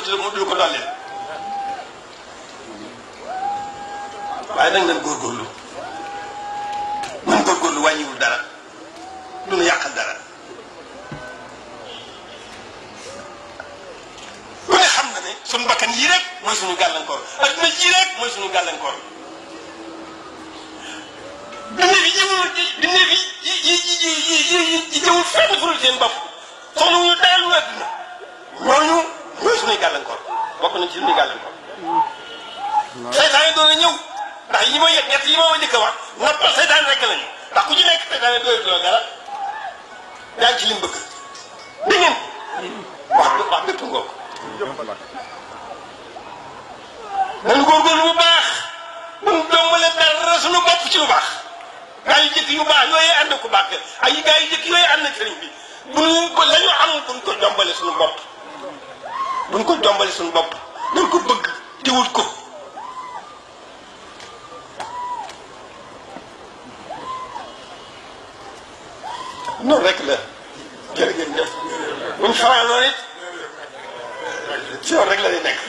du ko dolli waaye nag nañ góorgóorlu nañ góorgóorlu wàññiwul dara du nu yàqal dara lu ne xam na ne suñu bakkan yii rek mooy suñu gàllankoor adduna yii rek mooy suñu gàllankoor bindee fi yi jëwul fenn furul seen bopp soxla wuñu dara lu adduna ñooñu ñooy suñuy gàllankoor bokk nañ ci suñuy gàllankoor seytaane doon na ñëw ndax yi ma ñett yi ma njëkk a wax noppal seytaane rek lañu ndax ku ci nekk seytaane doyatuloo dara yaa ngi ci lim bëgg di ngeen wax bépp ngoog nañu góorgóorlu bu baax buñ dombale dara suñu bopp ci lu baax gaa yu jëkk yu baax yooyu ànd ko baax ay gaa yu jëkk yooyu ànd ak sëriñ bi buñ ko la ñu am buñ ko jombale suñu bopp buñ ko jombale suñu bopp nañ ko bëgg te wut ko noonu rek la jërëjëf buñ fanaanoon it ci yoon rek la di nekk